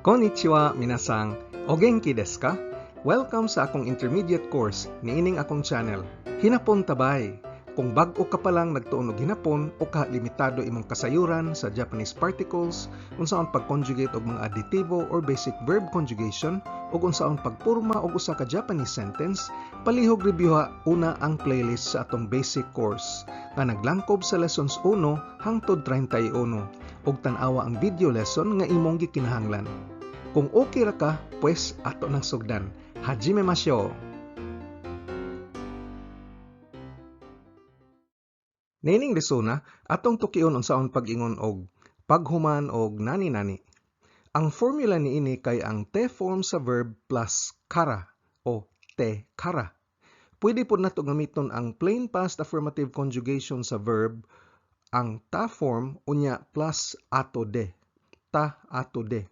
Konnichiwa, minasan. O genki desu ka? Welcome sa akong intermediate course niining akong channel. Hinapon tabay. Kung bag-o ka pa lang nagtuon og hinapon o ka limitado imong kasayuran sa Japanese particles, unsaon pag-conjugate og mga adjektibo or basic verb conjugation, ug unsaon pagporma og usa ka Japanese sentence, palihog reviewha una ang playlist sa atong basic course nga naglangkob sa lessons 1 hangtod 31 ug tan-awa ang video lesson nga imong gikinahanglan. Kung okay ra ka, pues ato nang sugdan. Hajime masyo! Niining lesona, atong tukion unsaon pag-ingon og paghuman og nani-nani. Ang formula niini kay ang te form sa verb plus kara o te kara. Pwede pod nato gamiton ang plain past affirmative conjugation sa verb, ang ta form unya plus ato de. Ta ato de.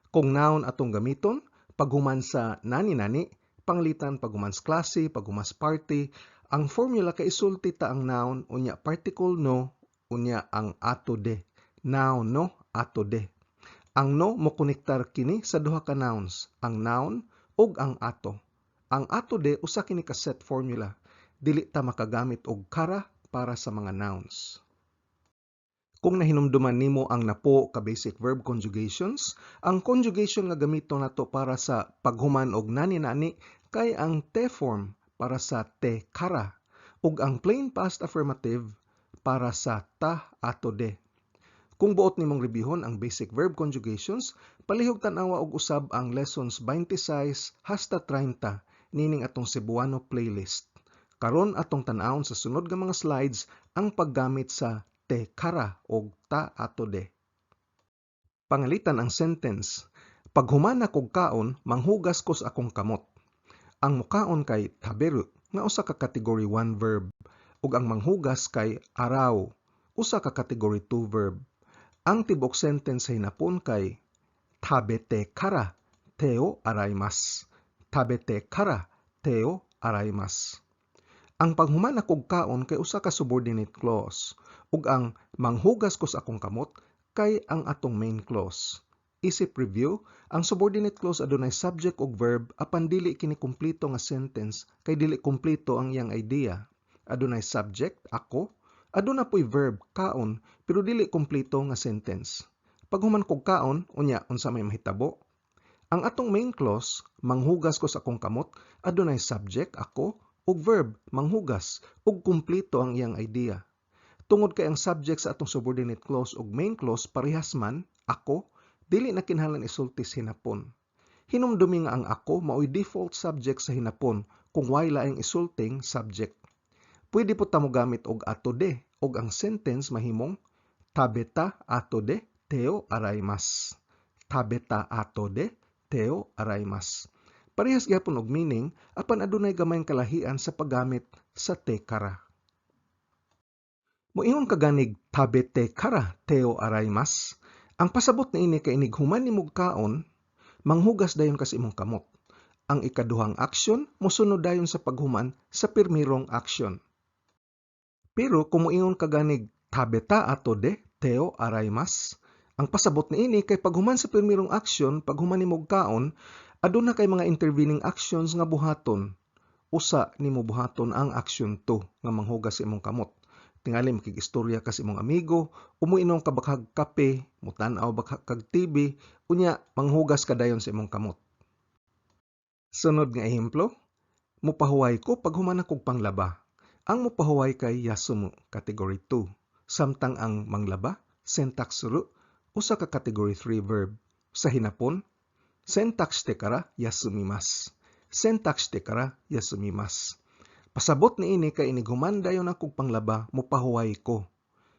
Kung noun atong gamiton, paghuman sa nani-nani, panglitan paghuman sa klase, paghuman sa party, ang formula kay isulti ta ang noun unya particle no unya ang ato de. Noun no ato de. Ang no mokonektar kini sa duha ka nouns, ang noun ug ang ato. Ang ato de usa kini ka set formula. Dili ta makagamit og kara para sa mga nouns. Kung nahinumduman nimo ang napo ka basic verb conjugations, ang conjugation nga gamiton nato para sa paghuman og nani-nani kay ang te form para sa te kara ug ang plain past affirmative para sa ta ato de. Kung buot nimong reviewhon ang basic verb conjugations, palihog tan-awa og usab ang lessons 26 hasta 30 nining atong Cebuano playlist. Karon atong tan-awon sa sunod nga mga slides ang paggamit sa te kara og ta ato de. Pangalitan ang sentence, paghuman nakog kaon, manghugas ko sa akong kamot. Ang mukaon kay taberu nga usa ka category 1 verb ug ang manghugas kay araw usa ka category 2 verb. Ang tibuok sentence sa hinapon kay tabete kara te o araimasu. Tabete kara te o araimasu. Ang paghuman akog kaon kay usa ka subordinate clause ug ang manghugas ko sa akong kamot kay ang atong main clause. Isip review, ang subordinate clause adunay subject ug verb apan dili kini kumpleto nga sentence kay dili kumpleto ang iyang idea. Adunay subject, ako, aduna poy verb, kaon, pero dili kumpleto nga sentence. Paghuman kog kaon, unya unsa may mahitabo? Ang atong main clause, manghugas ko sa akong kamot, adunay subject, ako, ug verb, manghugas, ug kumpleto ang iyang idea. Tungod kay ang subject sa atong subordinate clause ug main clause parehas man, ako, dili na kinahanglan isulti sa hinapon. Hinumdumi nga ang ako maoy default subject sa hinapon kung way laing isulting subject. Pwede po ta mogamit og ato de ug ang sentence mahimong tabeta ato de teo araimasu. Tabeta ato de teo araimasu. Parehas gyapon og meaning apan adunay gamayng kalahian sa paggamit sa te kara. Moingon ka ganig tabete kara teo araimasu. Ang pasabot niini kay inig human nimog kaon, manghugas dayon ka sa imong kamot. Ang ikaduhang aksyon mosunod dayon sa paghuman sa pirmirong aksyon. Pero kung moingon ka ganig tabeta ato de teo araimasu, ang pasabot niini kay paghuman sa pirmirong aksyon, paghuman nimog kaon, aduna kay mga intervening actions nga buhaton. Usa nimo buhaton ang action 2 nga manghugas sa imong kamot. Tingali makig-istorya ka sa imong amigo, umuinom ka bakhag kape, mutan-aw ba kag TV, unya manghugas ka dayon sa imong kamot. Sunod nga ehemplo, mupahuway ko paghuman akog panglaba. Ang mupahuway kay yasumu, category 2. Samtang ang manglaba, sentak suru, usa ka category 3 verb. Sa hinapon, sentak shite kara yasumimasu. Sentak shite kara yasumimasu. Pasabot niini kay inig human dayon akog panglaba, mupahuway ko.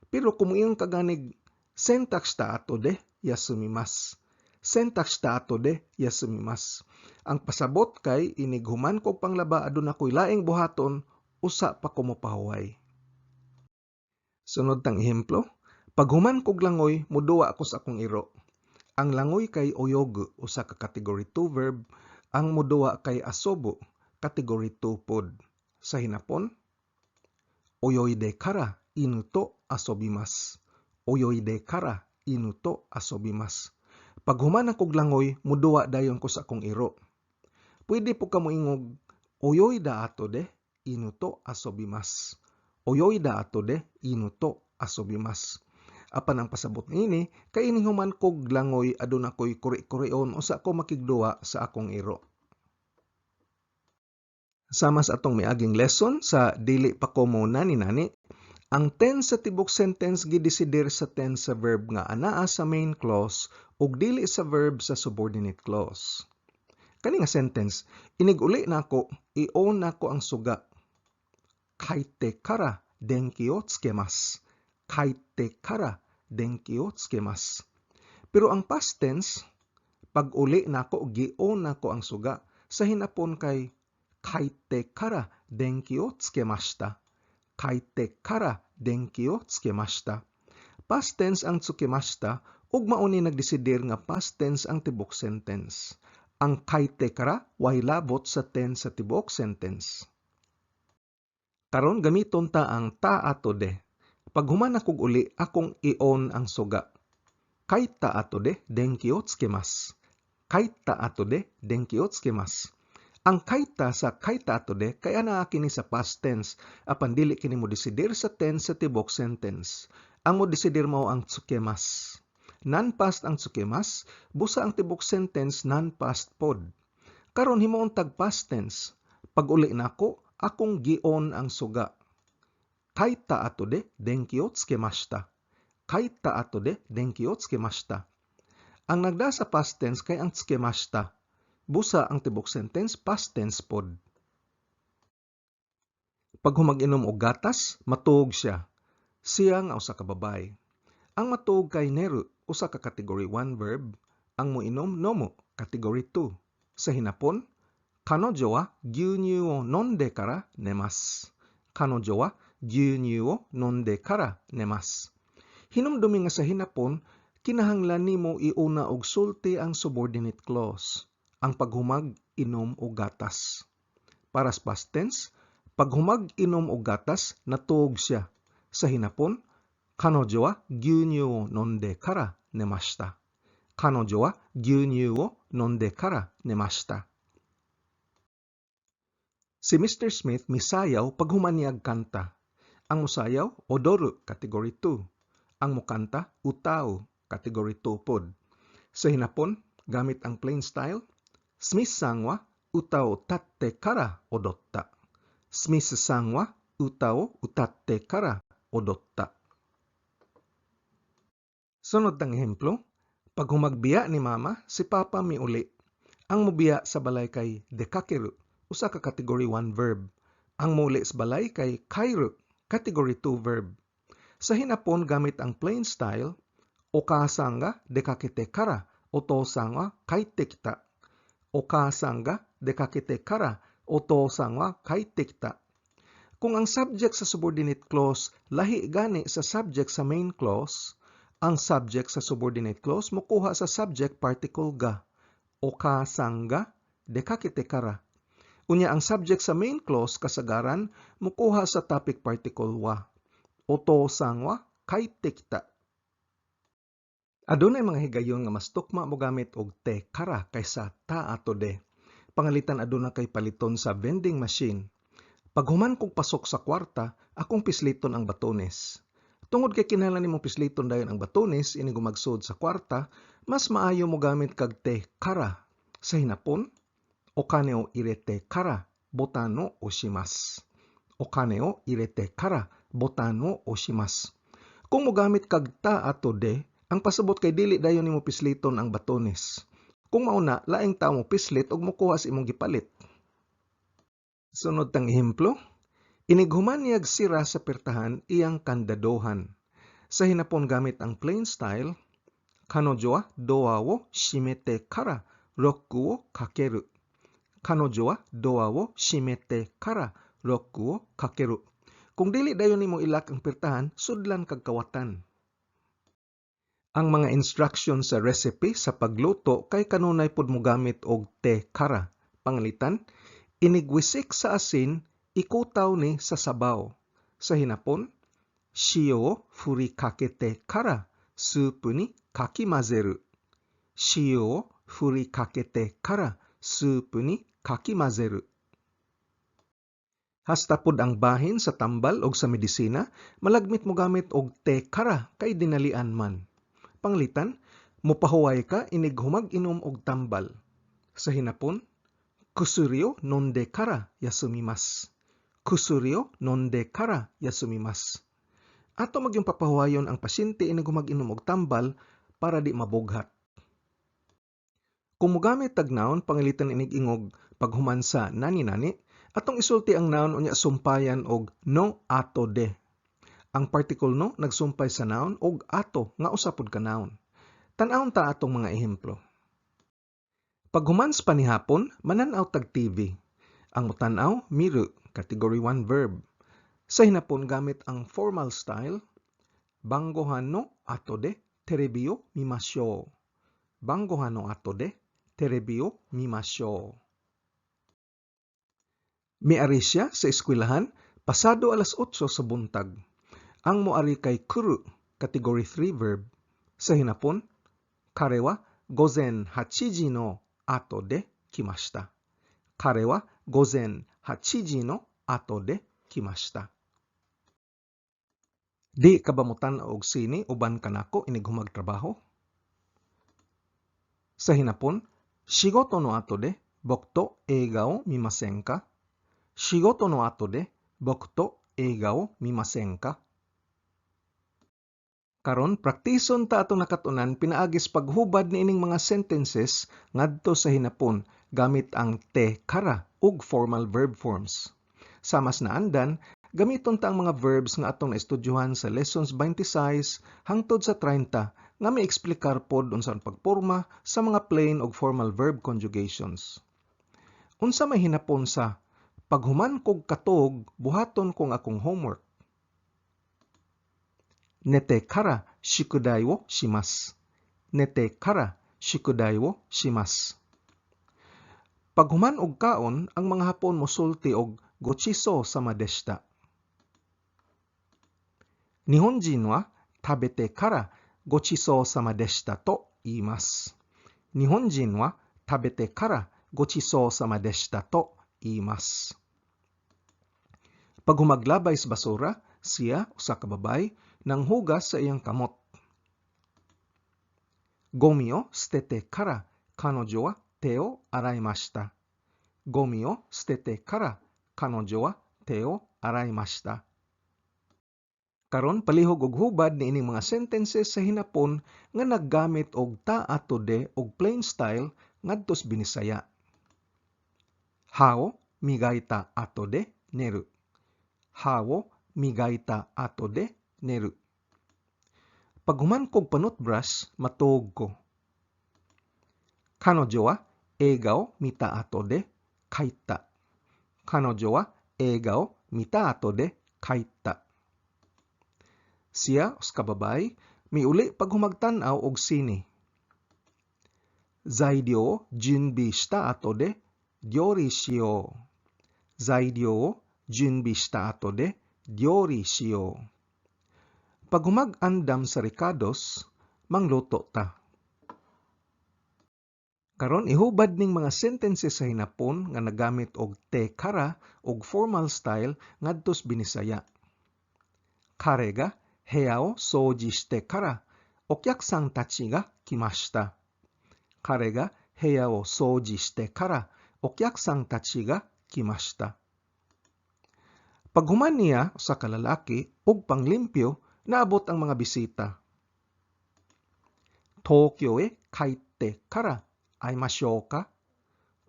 Pero kung moingon ka ganig sentak shita ato de yasumimasu. Sentak shita ato de yasumimasu. Ang pasabot kay inig human kog panglaba aduna koy laing buhaton, usa pa ko mopahuway. Sunod tang ehemplo, paghuman kog langoy, muduwa ako sa akong iro. Ang langoy kay oyogu, usa ka category 2 verb, ang muduwa kay asobu, category 2 pod. Sa hinapon, oyoide kara inu to asobimasu. Oyoide kara inu to asobimasu. Paghuman nakog langoy, muduwa dayon ko sa akong iro. Pwede pud ka moingog, "Oyoida ato de inu to asobimasu. Oyoida ato de inu to asobimasu." Apan ang pasabot niini kay inig human kog langoy, aduna koy kuri-kurion usa ko makigduwa sa akong iro. Sama sa atong miaging lesson sa "Dili pa ko mo nani-nani", ang tense sa tibok sentence gidesidir sa tense sa verb nga anaa sa main clause ug dili sa verb sa subordinate clause. Kani nga sentence, "Inig uli nako, i-on nako ang suga." 帰ってから電気をつけます. 帰ってから電気をつけます. Pero ang past tense, "Pag uli nako, gi-on nako ang suga", sa Hinapon kay 帰ってから電気をつけました. 帰ってから電気をつけました. Past tense ang つけました ug mao ni nagdesidir nga past tense ang tibok sentence. Ang 帰ってから way labot sa tense sa tibuok sentence. Karon gamiton ta ang た後で. "Paghuman nakog uli, akong i-on ang suga." 帰った後で電気をつけます. 帰った後で電気をつけます. Ang 帰った sa 帰った後で kay anaa kini sa past tense, apan dili kini mo desidir sa tense sa tibok sentence. Ang mo desidir mao ang つけます. Non-past ang つけます, busa ang tibok sentence non-past pod. Karon himuon tag past tense. "Pag uli nako, akong gi-on ang suga." 帰った後で電気をつけました. 帰った後で電気をつけました. Ang nagda sa past tense kay ang つけました. Busa ang tibok sentence past tense pod. Pag humag-inom og gatas, matuog siya. Siya nga usa ka babaye. Ang matuog kay 寝る, usa ka category 1 verb. Ang moinom, 飲む, category 2. Sa Hinapon, 彼女は牛乳を飲んでから寝ます. 彼女は牛乳を飲んでから寝ます. Hinumdumi nga sa Hinapon, kinahanglan nimo iuna og sulti ang subordinate clause. Ang paghumag inom og gatas. Para sa past tense, "Paghumag inom og gatas, natuog siya." Sa Hinapon, 彼女は牛乳を飲んでから寝ました。彼女は牛乳を飲んでから寝ました。Si Mr. Smith misayaw paghuman niyag kanta. Ang musayaw, 踊る, category 2. Ang mukanta, 歌う, category 2 pod. Sa Hinapon, gamit ang plain style, スミスさんは歌を歌ってから踊った。スミスさんは歌を歌ってから踊った。Sunod tang ehemplo, paghumagbiya ni Mama, si Papa miuli. Ang mubiya sa balay kay 出かける, usa ka category 1 verb. Ang muuli sa balay kay 帰る, category 2 verb. Sa Hinapon, gamit ang plain style, お母さんが出かけてからお父さんは帰ってきた。お母さんが出かけてからお父さんは帰ってきた。Kung ang subject sa subordinate clause lahi gani sa subject sa main clause, ang subject sa subordinate clause mokuha sa subject particle が. お母さんが出かけてから. Unya ang subject sa main clause kasagaran mokuha sa topic particle は. お父さんは帰ってきた. Adunay mga higayon nga mas tukma mogamit og てから kaysa た後で. Pangalitan aduna kay paliton sa vending machine. "Paghuman kog pasok sa kwarta, akong pisliton ang batones." Tungod kay kinahanglan nimong pisliton dayon ang batones inig magsud sa kwarta, mas maayo mogamit kag てから. Sa Hinapon, お金を入れてからボタンを押します。お金を入れてからボタンを押します。Kung mogamit kag た後で, ang pasabot kay dili dayon nimo pisliton ang batones. Kung mao na, laing tao mo pislit ug mokuha sa imong gipalit. Sunod tang ehemplo, inighuman niyag sira sa pertahan, iyang kandadohan. Sa Hinapon, gamit ang plain style, 彼女はドアを閉めてからロックをかける。彼女はドアを閉めてからロックをかける。Kung dili dayon nimo i-lock ang pertahan, sudlan kag kawatan. Ang mga instruction sa recipe sa pagluto kay kanunay pud mogamit og てから. Pangalitan, inigwisik sa asin, ikutaw ni sa sabaw. Sa Hinapon, 塩を振りかけてからスープにかき混ぜる。塩を振りかけてからスープにかき混ぜる. Hasta pod ang bahin sa tambal og sa medisina, malagmit mogamit og te kara kay dinalian man. Panglitan, mopahuway ka inig humag-inom og tambal. Sa Hinapon, 薬を飲んでから休みます. 薬を飲んでから休みます. Ato magyung papahuwayon ang pasyente inig humag-inom og tambal para di mabughat. Kung mogamit tag noun pangilitan inig ingog paghuman sa nani-nani, atong isulti ang noun unya sumpayan og の後で. Ang particle の nagsumpay sa noun og 後 nga usa pod ka noun. Tan-awon ta atong mga ehemplo. Paghuman sa panihapon, manan-aw tag TV. Ang mutan-aw, 見る, category 1 verb. Sa Hinapon, gamit ang formal style, 晩ご飯の後でテレビを見ましょう. 晩ご飯の後でテレビを見ましょう. Miari siya sa eskwelahan pasado alas 8 sa buntag. Ang moari kay 来る, category 3 verb. Sa Hinapon, 彼は午前8時の後で来ました。彼は午前8時の後で来ました。Di ka ba motan-aw og sine uban kanako inig humag trabaho? Sa Hinapon, 仕事の後で僕と映画を見ませんか？仕事の後で僕と映画を見ませんか？Karon, praktison ta atong nakat-unan pinaagi sa paghubad niining mga sentences ngadto sa Hinapon gamit ang てから ug formal verb forms. Sa mas naandan, gamiton ta ang mga verbs nga atong naestudyohan sa lessons 26 hangtod sa 30 nga mi-eksplikar pod unsa ang pagporma sa mga plain ug formal verb conjugations. Unsa may Hinapon sa "Paghuman kog katog, buhaton ko ang akong homework"? 寝てから宿題をします。寝てから宿題をします。Paghuman og kaon, ang mga Hapon mosulti og ごちそうさまでした。日本人は食べてからごちそうさまでしたと言います。日本人は食べてからごちそうさまでしたと言います。Paghumaglabay sa basura, siya, usa ka babaye, nanghugas sa iyang kamot. ゴミを捨ててから彼女は手を洗いました。ゴミを捨ててから彼女は手を洗いました。Karon, palihog og hubad niining mga sentences sa Hinapon nga naggamit og た後で ug plain style ngadto sa Binisaya. 歯を磨いた後で寝る。歯を磨いた後で寝る。Paghuman kog panutbrush, matuog ko. 彼女は映画を見た後で帰った。彼女は映画を見た後で帰った。Siya, usa ka babaye, miuli paghumagtan-aw og sine. 材料を準備した後で料理しよう。材料を準備した後で料理しよう。Paghumag-andam sa rekados, mangluto ta. Karon, ihubad ning mga sentences sa Hinapon nga nagamit og てから ug formal style ngadto sa Binisaya. 彼が部屋を掃除してからお客さんたちが来ました。彼が部屋を掃除してからお客さんたちが来ました。Paghuman niya, usa ka lalaki, og panglimpyo, naabot ang mga bisita. 東京へ帰ってから会いましょうか？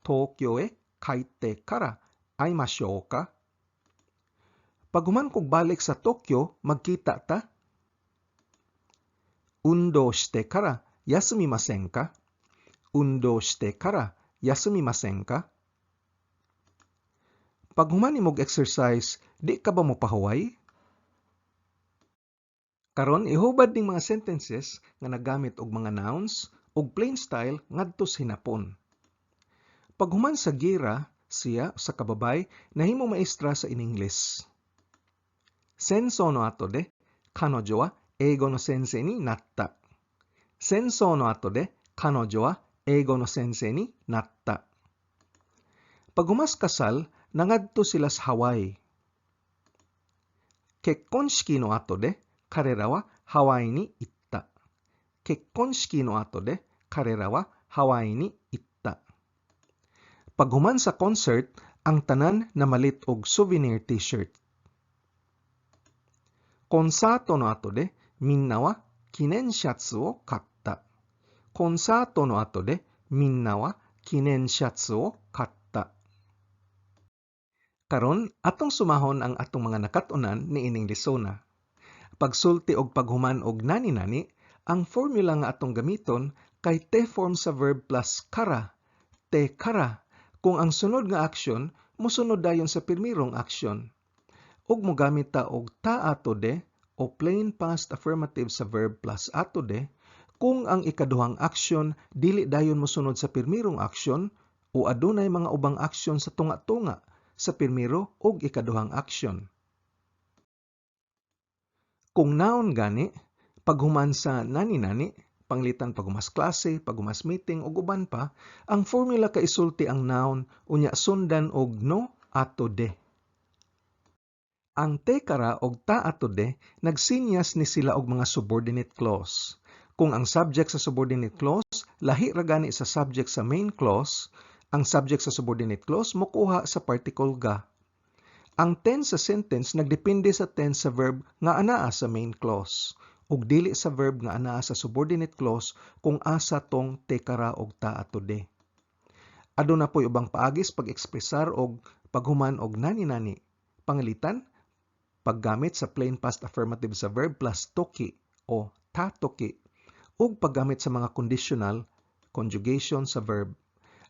東京へ帰ってから会いましょうか？Paghuman kog balik sa Tokyo, magkita ta? 運動してから休みませんか？運動してから休みませんか？Paghuman nimog exercise, di ka ba mopahuway? Karon, ihubad ning mga sentences nga nagamit og mga nouns ug plain style ngadto sa Hinapon. Paghuman sa gira, siya, usa ka babaye, nahimong maestra sa Iningles. 戦争の後で彼女は英語の先生になった。戦争の後で彼女は英語の先生になった. Paghumas kasal, nangadto sila sa Hawaii. 結婚式の後で彼らはハワイに行った。結婚式の後で彼らはハワイに行った. Paghuman sa concert, ang tanan namalit og souvenir T-shirt. コンサートの後でみんなは記念シャツを買った。コンサートの後でみんなは記念シャツを買った. Karon, atong sumahon ang atong mga nakat-unan niining lesona. Pagsulti og paghuman og nani-nani, ang formula nga atong gamiton kay te form sa verb plus から, てから, kung ang sunod nga aksyon mosunod dayon sa pirmirong aksyon. Ug mogamit ta og た後で o plain past affirmative sa verb plus 後で kung ang ikaduhang aksyon dili dayon mosunod sa pirmirong aksyon o adunay mga ubang aksyon sa tunga-tunga sa pirmiro ug ikaduhang aksyon. Kung noun gani, paghuman sa nani-nani, panglitan paghumas klase, paghumas meeting ug uban pa, ang formula kay isulti ang noun unya sundan og の後で. Ang てから og た後で nagsinyas ni sila og mga subordinate clause. Kung ang subject sa subordinate clause lahi ra gani sa subject sa main clause, ang subject sa subordinate clause mokuha sa particle が. Ang tense sa sentence nagdepende sa tense sa verb nga anaa sa main clause ug dili sa verb nga anaa sa subordinate clause kung asa tong てから og た後で. Aduna poy ubang paagis pag-ekspresar og paghuman og nani-nani. Pangalitan, paggamit sa plain past affirmative sa verb plus 時 o た時 ug paggamit sa mga conditional conjugation sa verb.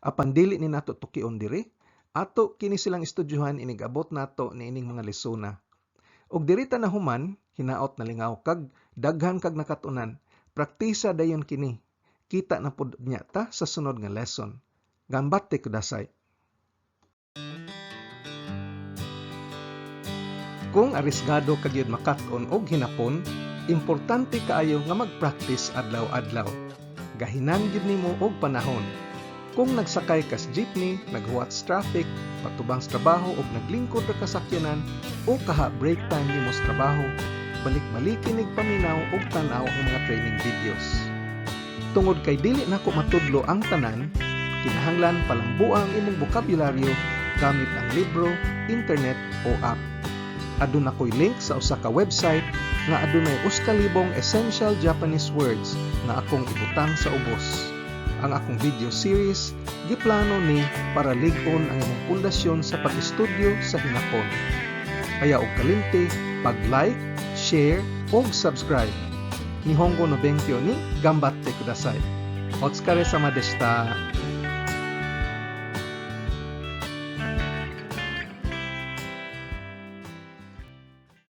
Apan dili ni nato tukion diri, ato kini silang estudyuhan inig abot nato niining mga lesona. Ug diri ta nahuman, hinaot nalingaw kag daghan kag nakat-unan. Praktisa dayon kini. Kita na pud nya ta sa sunod nga lesson. がんばってください. Kung arisgado ka gyud makat-on og Hinapon, importante kaayo nga mag-practice adlaw-adlaw. Gahinan gyud nimo og panahon. Kung nagsakay kas jeepney, naghuwat sa traffic, patubang sa trabaho og naglingkod ra ka sakyanan o kaha break time nimo sa trabaho, balik-baliki nig paminaw og tan-aw ang mga training videos. Tungod kay dili nako matudlo ang tanan, kinahanglan palambua ang imong bokabularyo gamit ang libro, internet o app. Aduna ko'y link sa usa ka website nga adunay 1,000 essential Japanese words nga akong ibutang sa ubos. Ang akong video series giplano ni para lig-on ang imong pundasyon sa pag-estudyo sa Hinapon. Ayaw og kalimti pag-like, share ug subscribe. 日本語の勉強に頑張ってください. お疲れ様でした.